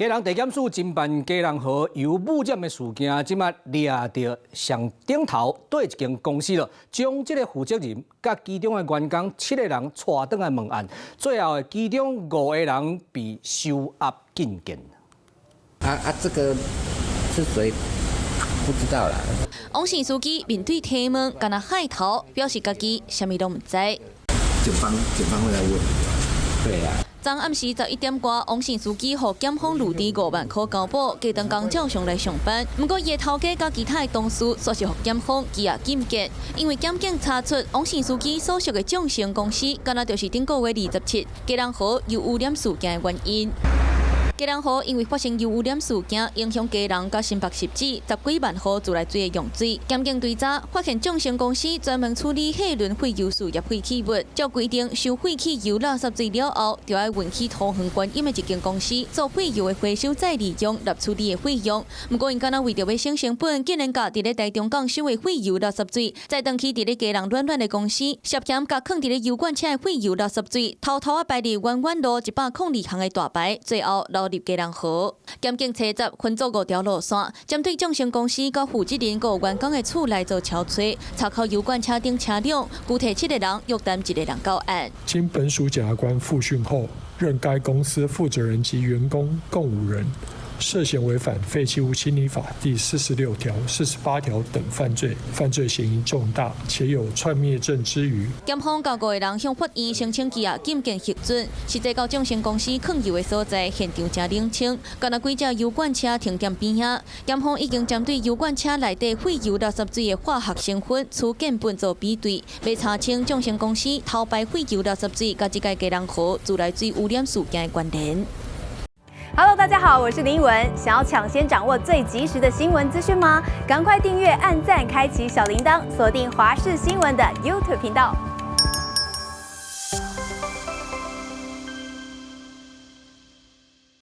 基隆地檢署偵辦基隆河油污染的事件，這馬掠著上頂頭對一間公司了，將這个負責人佮其中的員工七个人帶轉來問案，最後其中五个人被收押禁見。啊啊，這個是誰？不知道啦。王姓司機面對提問，敢若害頭，表示家己啥物攏毋知。檢方會來問。對啊。昨暗時11點外，王姓司機予檢方預支5萬箍交保，隔頓工照常來上班。毋過，伊的頭家佮其他的同事，煞是予檢方羈押禁見，因為檢警查出王姓司機所屬的眾成公司，敢若就是頂個月27基隆河油污染事件的原因。基隆河因為發生油污染事件，影響基隆佮新北市10幾萬戶自來水的用水。檢警追查發現，眾成公司專門處理貨輪廢油事業廢棄物，照規定收廢棄油垃圾水了後，就愛運去桃園觀音的一間公司做廢油的回收再利用來處理的費用。毋過𪜶敢若為著欲省成本，竟然共佇咧台中港收的廢油垃圾水，再轉去佇咧基隆暖暖的公司，涉嫌共囥佇咧油罐車的廢油垃圾水，偷偷仔排入遠遠路102項的大排，最後流入基隆河。檢警查緝分做五條路線，針對眾成公司佮負責人佮員工的厝來做搜查，查扣油罐車頂車輛，拘提七個人，約談一個人到案。經本署檢察官複訊後，認該公司負責人及員工共五人，涉嫌違反廢棄物清理法第46條、48條等犯罪，犯罪嫌疑重大，且有串滅證之虞。檢方共五个人向法院申請羈押禁見核准，實際到眾成公司囥油的所在，現場誠冷清，干焦幾隻油罐車停佇邊仔。檢方已經針對油罐車內底廢油垃圾水的化學成分取樣本做比對，欲查清眾成公司偷排廢油垃圾水，佮這个基隆河自來水污染事件的關聯。 Hello，大家好，我是林文。想要搶先掌握最及時的新聞資訊嗎？趕快訂閱、按讚、開啟小鈴鐺，鎖定華視新聞的 YouTube 頻道。